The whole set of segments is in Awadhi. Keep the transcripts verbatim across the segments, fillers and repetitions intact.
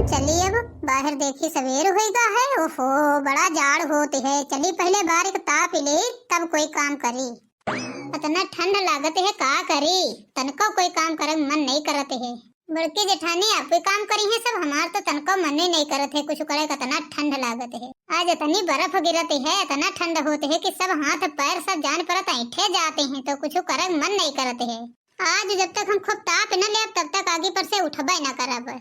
चली अब बाहर देखी, सवेर होइगा है। ओहो, बड़ा जाड़ होत है। चली पहले बाहर एक ताप ले, तब कोई काम करी। इतना ठंड लागत है, का करी? तनको कोई काम करे मन नहीं करत है। बड़की जेठानी आप ही काम करी है सब, हमार तो तनको मन ही नहीं करत है कुछ करे, कितना ठंड लागत है। आज इतनी बर्फ गिरत है, इतना ठंड होत है कि सब हाथ पैर सब जान परत ऐंठे जाते हैं, तो कुछ करे मन नहीं करत है। आज जब तक हम खूब ताप न लेब, तब तक आगी पर से उठबे न करब।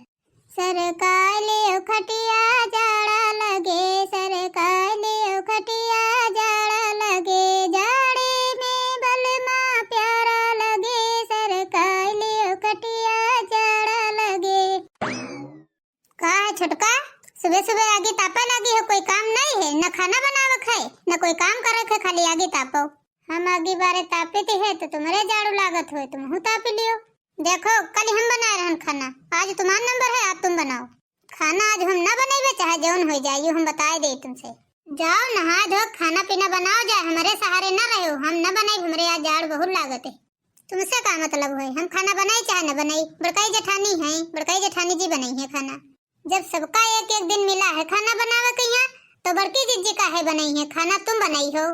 सरकाई लियो खटिया जाड़ा लगे, सरकाई लियो खटिया जाड़ा लगे, जाड़े में बलमा प्यारा लगे, सरकाई लियो खटिया जाड़ा लगे। का है छोटका, सुबह सुबह आगी तापे लागी हो, कोई काम नहीं है, न खाना बनावक है, न कोई काम करक है, खाली आगी तापो। हम आगी बारे तापित है तो तुम्हरे जाड़ू लागत होए, तुमहू तापी लियो। देखो, कल हम बनाए रहन खाना, आज तुम्हार नंबर है, आज तुम बनाओ। खाना आज हम ना बनइबे, चाहे जौन होइ जाए, यो हम बताए दे तुमसे। जाओ नहाए धो, खाना पीना बनाओ जाए, हमरे सहारे ना रहो, हम ना बनाई, हमरे आज जाड़ बहुत लागत है। तुमसे का मतलब है, हम खाना बनाई चाहे ना बनाई, बड़काई जेठानी है, बड़काई जेठानी जी बनइहैं खाना। जब सबका एक एक दिन मिला है खाना बनावे के यहाँ, तो बड़की जिज्जी काहे बनइहैं खाना, तुम बनाई हो,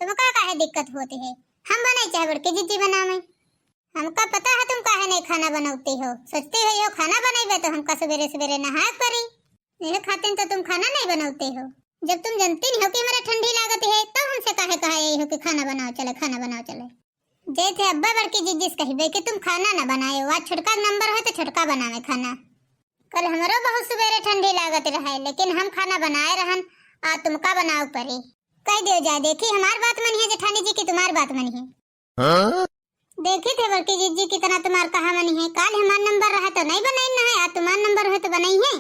तुमका काहे दिक्कत होती है? हम बनाई चाहे बड़की जिज्जी बनावे, हमका पता है तुम काहे नहीं खाना बनौती हो। सोचती हो यो खाना बनइबे तो हमका सवेरे सवेरे नहाए पड़ी, यह खातिर तो तुम खाना नहीं बनौती हो। जब तुम जानती नहीं हो कि हमरा ठंडी लागत है, तब हमसे काहे कहा यही हो कि खाना बनाओ चले, खाना बनाओ चले। जैसे अब्बा बड़की जिज्जी से कहिबे कि तुम खाना ना बनाए हो, आज छोटका के नंबर है तो छोटका बनावे खाना। कल हमरो बहुत सुबेरे ठंडी लागत रहे, लेकिन हम खाना बनाए रहन, आ तुमका बनाओ पड़ी। कह दियो जाए, देखी हमार बात मनिहैं जेठानी जी की तुम्हार बात मनिहैं। हाँ? देखी थे बड़की जिज्जी कितना तुम्हार कहा मनिहैं, काल हमार नंबर रहे तो नहीं बनइहैं, आज तुम्हार नंबर है तो बनइहैं।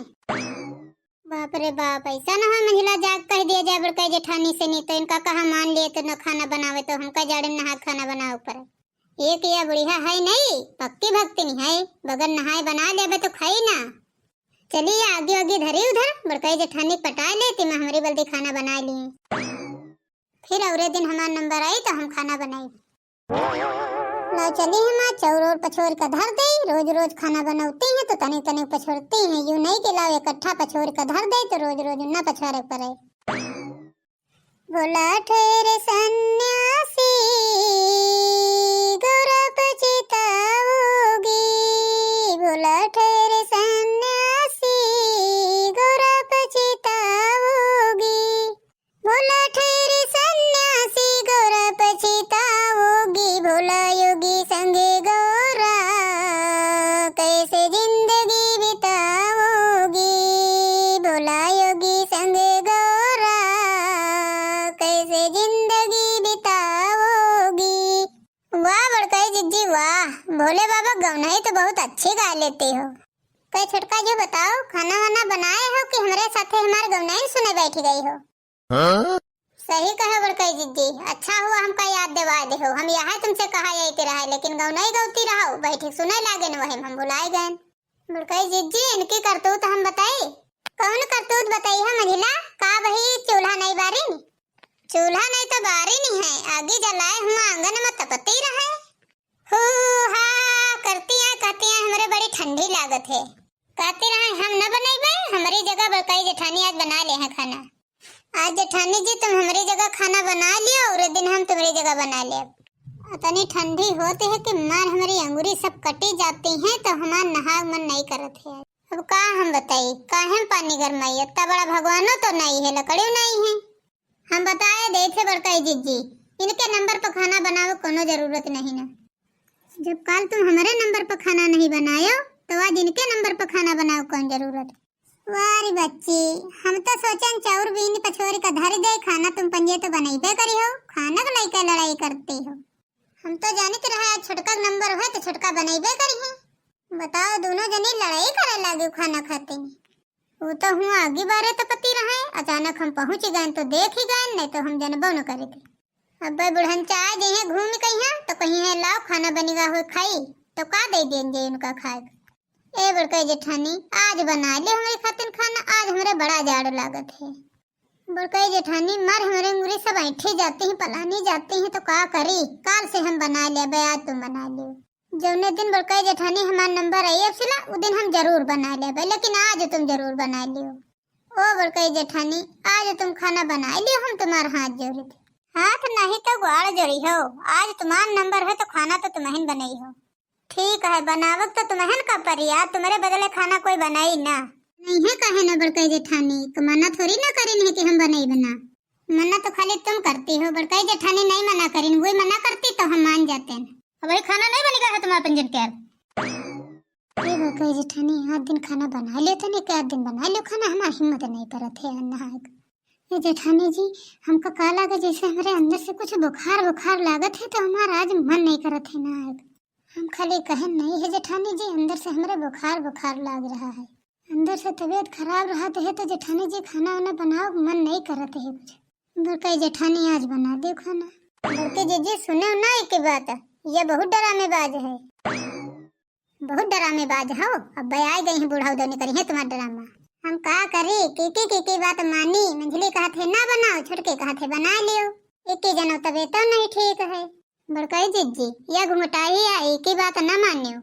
बाप रे बाप, ऐसा न हो मंझिला जाग कह दिया जाए बड़काई जेठानी से, नहीं तो इनका कहा मान लिए तो न खाना बनावे, तो हमका जाड़े में नहा खाना बनावे पड़े। एक या बुढ़िया है नहीं, पक्की भक्तिन है, बगैर नहाए बना लेबे तो खाई ना। चली आगी आगी धरी उधर, बड़काई जेठानी पटाए ले, तिमा हमरी बल्दी खाना बनाए लिए। फिर औरे दिन हमार नंबर आई तो हम खाना बनाई। ला चली हम आज चौर और पछोर का धर दे, रोज रोज खाना बनौती हैं तो तनी तनी पछोरती हैं, यूं नहीं कि लाओ इकट्ठा पछोर का धर दे तो रोज रोज ना पछोरे पड़े। बोला ठहर सन्यासी गौरा पछताओगी, बोला ठहर सन्यासी गौरा पछताओगी। बोला ठहर सन्यासी गौरा पछताओगी, भोला योगी संग गौरा कैसे जिंदगी बिताओगी, भोला योगी संग गौरा कैसे जिंदगी बिताओगी। वाह बड़काई जिज्जी वाह, भोले बाबा गौनाई तो बहुत अच्छी गा लेती हो। कई छोटका जी बताओ, खाना वाना बनाए हो कि हमरे साथे हमार गौनाई सुने बैठ गई हो? हाँ? सही कहे बड़काई जिज्जी, अच्छा हुआ हमका याद दिवाए देहो। हम यहाँ तुमसे कहा यही रहा, लेकिन गौनाई गौती रहो, बैठी सुने लागे न, वही हम भुलाए गए। बड़काई जिज्जी, इनकी करतूत हम बताई। कौन करतूत बताई है मझिला? का बही चूल्हा नहीं बारी? चूल्हा नहीं तो बारी नहीं है, आगी जलाए हुआ आंगन में तपती रहे। हू हा करती हैं, कहती हैं हमरे बड़ी ठंडी लागत है। कहती रहे हम न बनइबे, हमरी जगह बड़काई जेठानी आज बना ले हैं खाना। आज जेठानी जी तुम हमरी जगह खाना बना लियो और दिन हम तुम्हरी जगह बना लेब। इतनी ठंडी होती है कि मार हमरी अंगुरी सब कटी जाती हैं, तो हमार नहाए मन नहीं करत है। अब का हम बताई, काहे में पानी गरमाई, इतना बड़ा भगवानो तो नहीं है, लकड़ियो नहीं है। हम बताए देथे बड़काई जिज्जी, इनके नंबर पर खाना बनावे कोनो जरूरत नहीं ना। जब काल तुम हमरे नंबर पर खाना नहीं बनायो, तो आज इनके नंबर पर खाना बनावे कौन जरूरत? वाह रे बच्ची, हम तो सोचन चाउर बीन पछोर का धर दे, खाना तुम पंजे तो बनइबे करी हो, खाना के लइका लड़ाई करती हो। हम तो जानित रहे आज छोटका के नंबर है तो छोटका बनइबे करी है। बताओ, दोनों जनी लड़ाई करे लागे खाना खाते में। वो तो हुआ आगी बारे तपती रहे, अचानक हम पहुँच गए तो देख ही गए, नहीं तो हम जनबो न करे थे। अब बुढ़न चाय जइहे घूम कहिया तो कहिए लाओ खाना बनिगा हो खाई, तो का दे देन जे उनका खाए के? ए बड़काई जेठानी, आज बना ले हमरे खातिर खाना, आज हमरे बड़ा जाड़ लागत है। बड़काई जेठानी, मार हमरे अंगुरी सब ऐंठी जाती हैं, पलानी जाती हैं, तो का करी? काल से हम बना लेबे, आज तुम बना लियो। जौने दिन बड़काई जेठानी हमार नंबर आई अब सिला, उ दिन हम जरूर बनाइ लेबे, लेकिन आज तुम जरूर बनाइ लियो। ओ बड़काई जेठानी, आज तुम खाना बनाइ लियो, हम तुम्हार हाथ जोड़ी थे। हाथ नहीं तो ग्वाड़ जोड़ी हो, आज तुम्हार नंबर है तो खाना तो तुम्हन बनई हो। ठीक है, बनावक तो तुम्हन का परी, आज तुम्हरे बदले खाना कोई बनाई ना। नहीं है काहे ना बड़काई जेठानी, क-, मना थोड़ी ना करिन है कि हम बनाई बना। मना तो खाली तुम करती हो, बड़काई जेठानी नहीं मना करिन, वही मना करती तो हम मान जाते हैं। अब वही खाना नहीं बनेगा है तुम्हारे पंजन के। ए बड़काई जेठानी, आध दिन खाना बनाइ लेते नहीं, के आध दिन बनाइ लियो खाना, हमार हिम्मत नहीं परत है नहाए क। ए जेठानी जी, हमका का लागे जैसे हमरे अंदर से कुछ बुखार बुखार लागत है, तो हमार आज मन नहीं करत है नहाए क। हम खाली कहन नहीं है जेठानी जी, अंदर से हमरे बुखार बुखार लाग रहा है, अंदर से तबीयत खराब रहत है, तो जेठानी जी खाना वाना बनाओ, मन नहीं करत है कुछ। बड़काई जेठानी आज बना दे खाना। बड़की जीजी सुने ना एक बात, ये बहुत डरामेबाज है। बहुत डरामेबाज हो, अब आइ गई हैं बूढ़ा उदौनी करी है तुम्हार डरामा। हम का करी, कीकी कीकी बात मानी, मंझली कहत है ना बनाओ, छोटकी कहत है बनाइ लियो। एकी जनो तबीयत नहीं ठीक है। बड़काई जीजी, या घुंघटाही या एकी बात ना मानियो।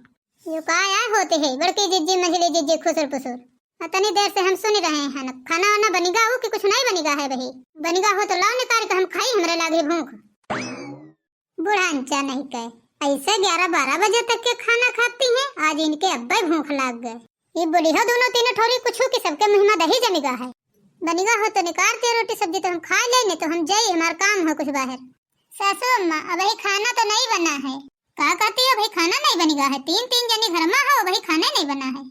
यो का या होते है, बड़की जीजी, मंझली जीजी, खुसुर पुसुर। अतनी देर से हम सुनि रहे हैं, खाना वाना बनिगा हो कि कुछ नहीं बनिगा है बही? बनिगा हो तो लाओ निकाल के हम खाई, हमरे लागे भूख। बुढ़ांचा नहीं कहे, ऐसे ग्यारह बारह बजे तक के खाना खाती हैं, आज इनके अब्बे भूख लाग गए। ये बुढ़िया दोनों तीनों ठोरी कुछ हो कि सबके मुँह में दही जमिगा है। बनिगा हो तो निकाल दियो रोटी सब्जी तो हम खाइ ले, नहीं तो हम जाई, हमार काम हो कुछ बाहर। सासू अम्मा, अबही खाना तो नहीं बना है। का कहती हो, अबही खाना नहीं बनिगा है? तीन तीन जनी घर में हो, अबही खाना नहीं बना है।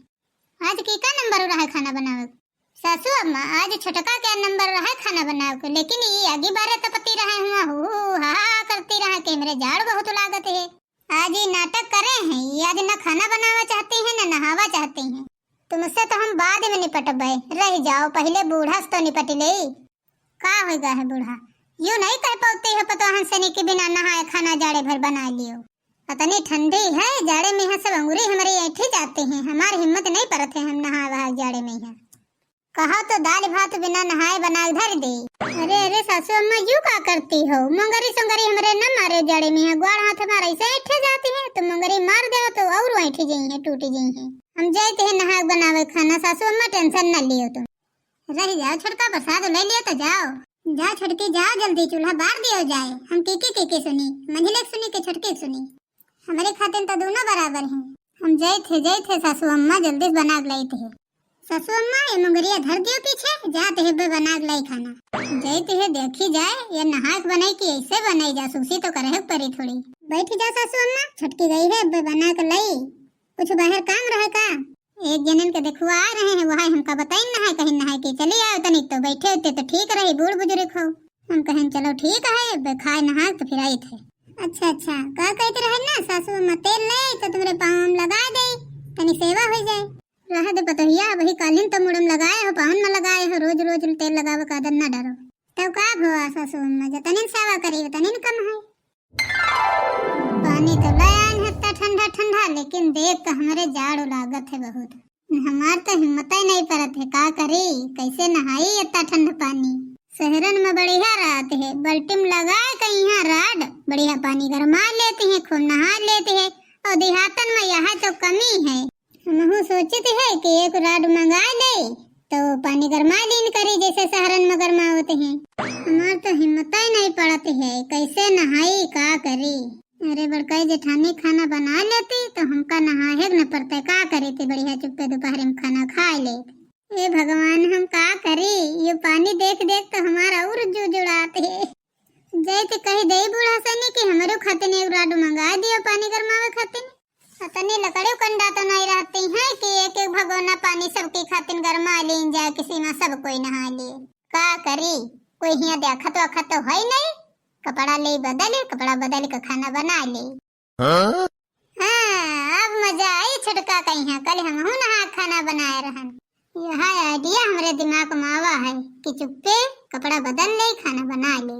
आज कीका नंबर रहा है खाना बनावे? सासू अम्मा, आज छोटका के नंबर रहा है खाना बनावे के, लेकिन ये आगी बारे तपती रहा हुआ, हू हू हा हा करती रहा कि हमरे जाड़ बहुत लागत है। आज ये नाटक करे हैं, ये आज न खाना बनावा चाहती हैं, न नहावा चाहती हैं। तुमसे तो हम बाद में निपटबे, रह जाओ, पहले बूढ़ा से तो निपट ले। का होइगा है बूढ़ा? यूं नहीं कह पाती हो पतोहन से कि बिना नहाए खाना जाड़े भर बनाइ लियो। अतनी ठंडी है, जाड़े में यहाँ सब अंगूरी हमरे ऐंठी जाते हैं, हमार हिम्मत नहीं परत है हम नहाए वहाए जाड़े में यहाँ। कहो तो दाल भात बिना नहाए बनाइ धर दे। अरे अरे सासू अम्मा, यूं का करती हो? मोंगरी सोंगरी हमरे न मारे जाड़े में यहाँ, ग्वाड़ हाथ हमार ऐसे ऐंठे जाती है तो मोंगरी मार दे तो और ऐंठी जई है, टूटी जई है। हम जाइत है नहाए बनावे खाना, सासू अम्मा tension न लियो तुम। रह जाओ छोटका, प्रसाद ले लियो तो जाओ। जाओ छोटकी, जाओ जल्दी चूल्हा बार दियो जाए। हम कीकी कीकी सुनी, मंझले के सुनी कि छोटकी के सुनी? हमरे खातिर तो दोनों बराबर हैं। हम जाइत है, जाइत है सासू अम्मा, जल्दी से बना के लाइत है। सासू अम्मा, ये मुंगरिया धर दियो पीछे, जात है बे बना के लाई खाना। जाइत है, देखी जाए ये नहाए के बनाई कि ऐसे बनाई, जासूसी तो करे के परी थोड़ी। बैठी जाओ सासू अम्मा, छोटकी गई है बे बना के लाई। कुछ बाहर काम रहे का? एक जनन के देखुआ आ रहे हैं, वह हमका बताइन नहाए, कहिन नहाए के चली आओ तनिक, तो बैठे होते तो ठीक रही, बूढ़ बुजुर्ग हो। हम कहें चलो ठीक है, अब खाए नहाए तो फिर आइत है। अच्छा अच्छा, का कहते रहे ना सासू अम्मा, तेल ले आई तो तुम्हरे पाँव में लगा दे, तनी सेवा हो जाए। रह दे पतोहिया, वही कालीन तो मुड़म लगाए हो, पावन में लगाए हो, रोज रोज तेल लगावे का आदत ना डारो। तब का भवा सासू अम्मा, जतनिन सेवा करी उतनिन कम है। पानी तो ले आइन है इतना ठंडा ठंडा, लेकिन देख तो हमरे जाड़ लागत है बहुत। हमार तो हिम्मत ही नहीं परत है, का करी, कैसे नहाई इतना ठंडा पानी। शहरन में बढ़िया रहत है, बल्टी में लगाए के यहाँ राड, बढ़िया पानी गरमा लेती है, खूब नहा लेती है, और देहातन में यह तो कमी है। हमहू सोचित है कि एक राड मंगाइ ले, तो पानी गरमाइ लीन करी, जैसे शहरन में गरमावत हैं। हमार तो हिम्मत ही नहीं पड़त है, कैसे नहाई, का करी। अरे बड़काई जेठानी खाना बना लेती, तो हमका नहाए के न पड़ते, का करी थे, बढ़िया चुप्पे दोपहर में खाना खाइ ले। हे भगवान, हम का करी, ये पानी देख देख तो हमार और जू जुड़ात है। जाइत कहि देई बूढ़ा सनी कि हमरो खातिन एक राड मंगाइ दियो पानी गरमावे खातिन। अतनी लकड़ियो कंडा तो नहीं रहती हैं कि एक एक भगोना पानी सबके खातिन गरमाइ लीन जाए, किसी में सब कोई नहाइ ले। का करी, कोई हियाँ देखत वखत तो है नहीं। कपड़ा ले बदले, कपड़ा बदल के खाना बनाइ ले। हाँ? हाँ, अब मजा आई छोटका कहिया, कल हमहू नहा खाना बनाए रहन। यह idea हमरे दिमाग में आवा है कि चुप्पे कपड़ा बदल ले, खाना बना ले।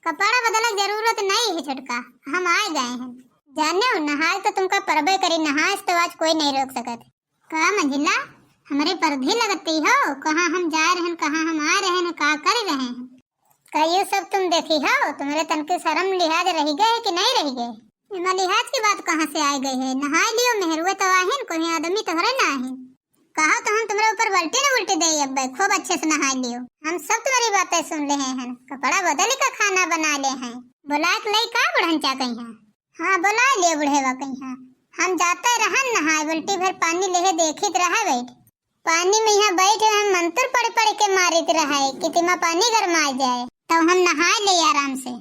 कपड़ा बदले जरूरत नहीं है छोटका, हम आइ गए हैं। जाने हो, नहाए तो तुमका परबे करी, नहाए से तो आज कोई नहीं रोक सकत। का मंझिला, हमरे परधी लगती हो? कहाँ हम जाए रहन, कहाँ हम आए रहन, का कर रहे हैं? का ये सब तुम देखी हो? तुम्हरे तनके शर्म लिहाज रहि गए कि नहीं रहि गए? एमा लिहाज की बात कहाँ से आइ गइ है? नहाइ लियो, मेहरुए तो आहिन, कोई आदमी तोहरे ना आहिन। कहा तो हम तुम्हरे ऊपर बल्टी न उल्टी देइ अब्बे, खूब अच्छे से नहाइ लियो। हम सब तुम्हरी बातें सुन लेहे हैं, कपड़ा बदलि का खाना बनाइ लेहे हैं। बोलाइ के लइ का बुढ़नचा कइहाँ? हाँ, बोलाइ लियो बुढ़ेवा कइहाँ। हम जाते रहन नहाइ, बल्टी भर पानी लेहे देखित रहे बैठ। पानी मइहाँ बैठ हम मंत्र पढ़ि पढ़ि के मारित रहे कि तिमा पानी गरमाइ जाए, तउ हम नहाइ लेइ आराम से।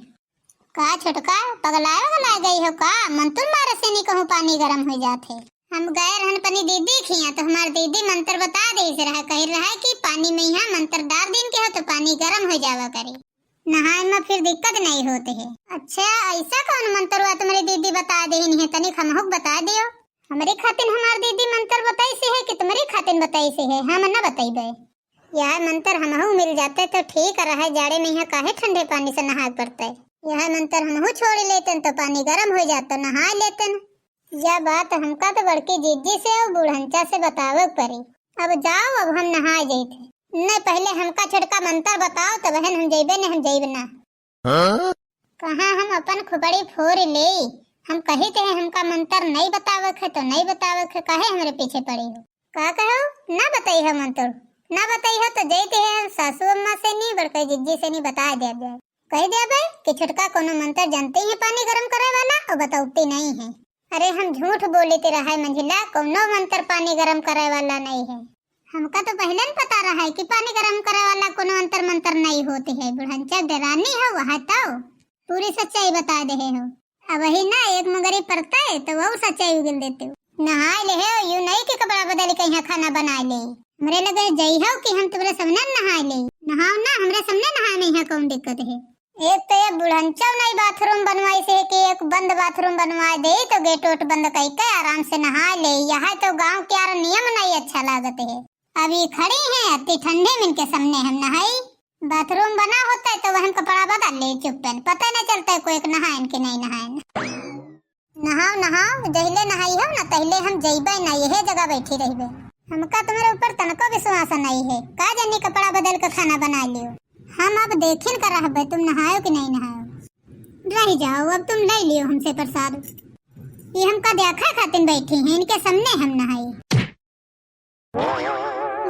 का छोटका, पगलाए वगलाए गइ हो का? मंतुर मारे से नहीं कहूँ पानी गरम होइ जात है। हम गए रहन अपनी दीदी खियाँ, तो हमार दीदी मंतर बताइ देइस रहा, कहि रहा है कि पानी मइहाँ मंतर डार दिन के हो तो पानी गरम होइ जावा करे, नहाए मा फिर दिक्कत नहीं होत है। अच्छा, अइसा कउन मंतर हुआ तुम्हरी दीदी बताइ देहिन है, तनिक हमहूँ के बताइ दियो। हमरी खातिन हमार दीदी मंतर बताइस है कि तुम्हरी खातिन बताइस है, हम न बतइबे। यह मंतर हमहू मिल जाते तो ठीक रहे, जाड़े में यहाँ काहे ठंडे पानी से नहाए पड़ते। यह मंतर हमहू छोड़ लेते तो पानी गरम होइ जात तो नहाए लेते। यह बात हमका तो बड़की जिज्जी से अउर बूढ़नचा से बतावे पड़ी। अब जाओ, अब हम नहाए जइते। नहीं, पहिले हमका छोटका मंतर बताओ, तबहिन हम जइबे, नहीं हम जइबे ना। हाँ? कहाँ हम अपन खोपड़ी फोरि लेई? हम कहित है हमका मंतर नहीं बतावक है तो नहीं बतावक है, काहे हमरे पीछे पड़ी हो? का कहो? ना बताई हो मंतर, ना बताई हो तो जइते है हम सासू अम्मा से नहीं, बड़कई जिज्जी से नहीं बताइ देबे। कहि देबे कि छोटका कउनो मंतर जानती है पानी गरम करे वाला अउर बतउती नहीं है। अरे हम झूठ बोलित रहे मंझिला, कउनो मंतर पानी गरम करे वाला नहीं है। हमका तो पहिले न पता रहे कि पानी गरम करे वाला कउनो अंतर मंतर नहीं होत है। बुढ़नचा डेरानी हो वह तो पूरी सच्चाई बताइ देहे हो। अबही ना एक मुंगरी परते तो वहू सच्चाई उगिल देते हो। नहाइ लेहे हो, यू नहीं कि कपड़ा बदलि के यहाँ खाना बनाइ लेई। हमरे लगे जइहो कि हम तुम्हरे सामने नहाइ लेई। नहाओ ना, हमरे सामने नहाए में यहाँ कउन दिक्कत है? एक तो ये बुढ़नचौ नहीं बाथरूम बनवाइस है कि एक बंद बाथरूम बनवाइ देई तो गेट ओट बंद कइके आराम से नहाइ लेई। यह तो गाँव के यार नियम नहीं अच्छा लागत है। अब ई खड़ी हैं, अति ठंडी में इनके सामने हम नहाई। बाथरूम बना होता है तो वहन कपड़ा बदल ले चुप्पन, पता न चलता है कोई एक नहायन के नहीं नहायन। नहाओ, नहाओ, जहिले नहाई हो ना, तहिले हम जइबे ना, यहे जगह बैठी रहिबे। हमका तुम्हरे ऊपर तनको विश्वास नहीं है। का जानी कपड़ा बदल के खाना बनाइ लियो। हम अब देखिन का रहबे, तुम नहायो कि नहीं नहायो। रहि जाओ, अब तुम लइ लियो हमसे प्रसाद। ये हमका देखा खातिन बैठी हैं, इनके सामने हम नहाई।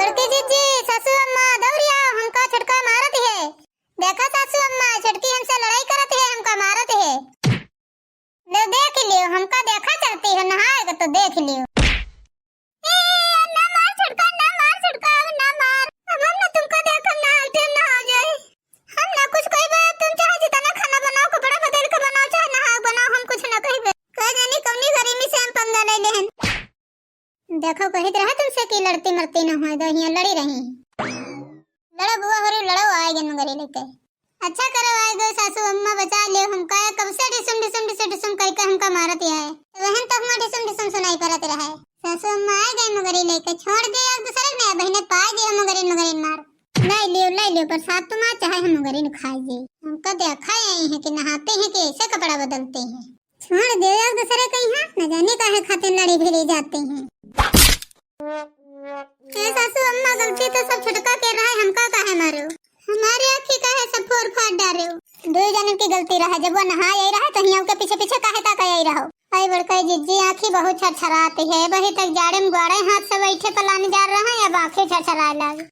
बड़की जिज्जी, सासू अम्मा, दौरिया, हमका छोटका मारत है। देखा सासू अम्मा, छोटकी हमसे लड़ाई करत है, हमका मारत है। ले देख लियो, हमका देखा चाहती हो, नहाएगा तो देख लियो। ए, ना मार छोटका, ना मार छोटका, अब ना मार। अब हम ना तुमका देखब, ना हटे, ना हो जाए। हम ना कुछ कहिबे, तुम चाहे जितना खाना बनाओ, कपड़ा बदल के बनाओ, चाहे नहाओ बनाओ, हम कुछ ना कहिबे। कह जानी कौनी गरीबी से हम पंगा ले लेहन। देखो, कहित रहे तुमसे कि लड़ती मरती न होए, दो हियां लड़ी रही। लड़ो बुआ होरी, लड़ो, आए गन मगरी लेके। अच्छा करो, आए गए सासू अम्मा, बचा ले हमका, कब से ढिसुम, ढिसुम, ढिसुम, ढिसुम करके हमका मारत है। तो वहन तो हमार ढिसुम, ढिसुम सुनाई पड़त रहे। सासू अम्मा आए गए मगरी लेके, छोड़ दे यार दूसरे ने, बहने पाए गए मगरी, मगरी मार। लाई लियो, लाई लियो प्रसाद तुम आज, चाहे हम मगरी न खाए जी। हमका देखा यही है कि नहाते हैं कि ऐसे कपड़ा बदलते हैं। छोड़ दे अब दूसरे कहीं, हाँ, न जाने काहे खातिर लड़ी भिड़ी जाते हैं। हे सासू अम्मा, गलती तो सब छोटका के रहे, हमका काहे मारो? हमारी आँखी काहे सब फोर फाड़ डारे हो? दो जने की गलती रहा, जब वो नहा आई रहा तो हियाँ के पीछे पीछे काहे ताका आई रहो? आई बड़का जिज्जी, आँखी बहुत छरछराती है, वही तक जाड़े में ग्वाड़े हाथ से बैठे पलाने जा रहा है, अब आँखें छरछराए लागे।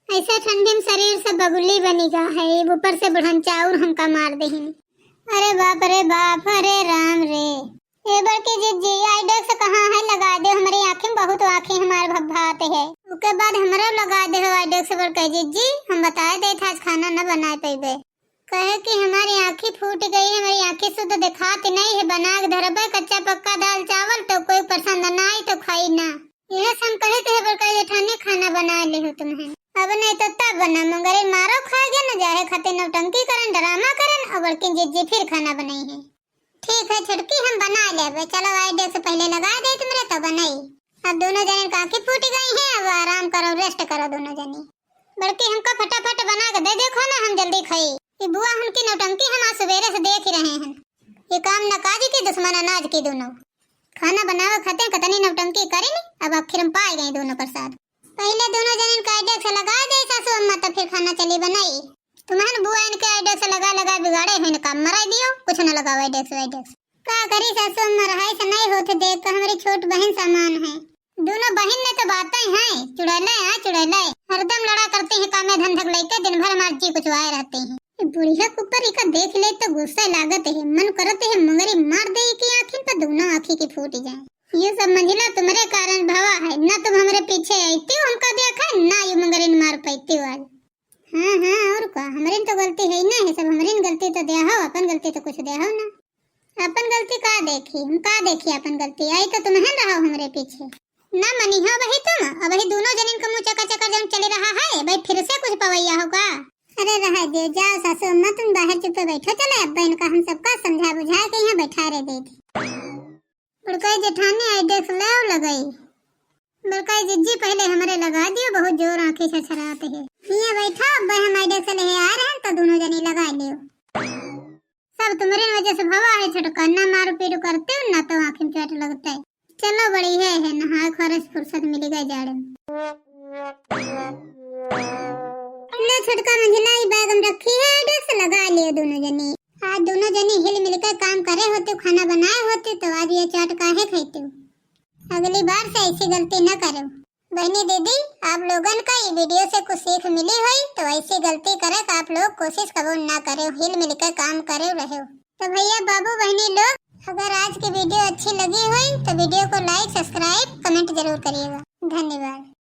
ऐसे ठंडी में शरीर से बगुली बनी गा है, ऊपर से बुढ़न चाउर हमका मार देहिन। अरे बाप रे बाप, अरे राम रे। ए बड़की जिज्जी, आइडेक्स कहाँ है? लगा दे, हमरी आँखी में बहुत आँखी हमार भभात है। ओके बाद हमरो लगा दे हो आइडेक्स बड़की जिज्जी, हम बताए देत आज खाना न बनाए पइबे। कहे कि हमारी आँखी फूट गई, हमारी आँखी शुद्ध दिखात नहीं है, बना के धरबे कच्चा पक्का दाल चावल तो कोई पसंद ना आई तो खाई ना। यह से हम कहे थे बड़का जेठानी खाना बना ले हो तुम्हें। अब नहीं तो तब बना, मगरे मारो खाए गए न जाहे खातिर नौटंकी करन, ड्रामा करन और बड़की जिज्जी फिर खाना बनाई है। ठीक है छोटकी, हम बना लेबे। चलो आइडेक्स पहले लगा दे तुम्हरे तो बनाई। अब दोनों जने का आँखी फूट गई है, अब आराम करो, रेस्ट करो दोनों जने। बड़की हमका फटाफट बना के दे दे खाना, हम जल्दी खाई। ये बुआ उनकी नौटंकी हम आज सुबेरे से देख ही रहे हैं। ये काम न काज की दुश्मन अनाज की दोनों। खाना बनावे खातिर कतनी नौटंकी करिन, अब आखिर हम पाए गए दोनों प्रसाद। पहले दोनों जने का आइडेक्स लगा दे सासू अम्मा, तब फिर खाना चली बनाई। तुम्हन बुआ इनके आइडेक्स लगा लगा बिगाड़े हैं, इनका मराई दियो, कुछ न लगाओ आइडेक्स वाइडेक्स। का करी सासू अम्मा, रहाई से नहीं होत है, देख तो हमरी छोट बहिन समान है। दोनों बहिन ने तो बातें हैं, चुड़ैले हैं, चुड़ैले। हरदम लड़ा करती हैं कामे धंधक लेके, दिन भर हमार जी कुचवाए रहती हैं। ये बुढ़िया के ऊपर इका देख ले तो गुस्सा लागत है, मन करत है मुंगरी मार दे की आँखिन पर, दोनों आँखी की फूट जाए। ये सब मंझिला तुम्हरे कारण भवा है, ना तुम हमरे पीछे आईती हो हमका देखा, ना ये मुंगरी मार पाईती हो आज। हाँ, हाँ, और का, हमरे तो गलती है ही ना है, सब हमरे गलती तो द्या हो, अपन गलती तो कुछ द्या हो ना। अपन गलती का देखी, हम का देखी अपन गलती, आई तो तुमहन रहो हमरे पीछे। ना मनी हो अबही तुम, अबही दोनों जनिन का मुँह चकर चकर जौन चली रहा है, भाई फिर से कुछ पवैया हो का? अरे रह दे, जाओ सासू अम्मा तुम बाहर चुप्पे बैठो, चले अब्बा इनका हम सबका समझा बुझा के यहाँ बैठा रे दे दी। बड़काई जेठानी आइडेक्स ले आओ लगाई। बड़काई जिज्जी पहले हमरे लगा दियो, बहुत जोर आँखी छरछरात है। हियाँ बैठा, अब्बा हम आइडेक्स ले आ रहे हैं, तो दोनों जनी लगा लियो। सब तुम्हरे वजह से भवा है छोटका, ना मारू पीरू करते हो, ना तो आँखी में चोट लगता है। चलो बड़ी है, है नहाए खोरे से फुर्सत मिली गई जाड़े में। ले छोटका मंझिला, ई बैग में रखी है, आइडेक्स लगा लियो दोनों जनी। आज दोनों जनी हिल मिलकर काम करे होते, खाना बनाए होते, तो आज ये चाट काहे खाते? अगली बार से ऐसी गलती न करो। बहनी दीदी, आप लोगन का ये वीडियो से कुछ सीख मिली होई, तो ऐसी गलती करे का आप लोग कोशिश कबो ना करे, हिल मिलकर काम करे रहे। तो भैया बाबू बहनी लोग, अगर आज की वीडियो अच्छी लगी होई तो वीडियो को like, subscribe, comment जरूर करिएगा। धन्यवाद।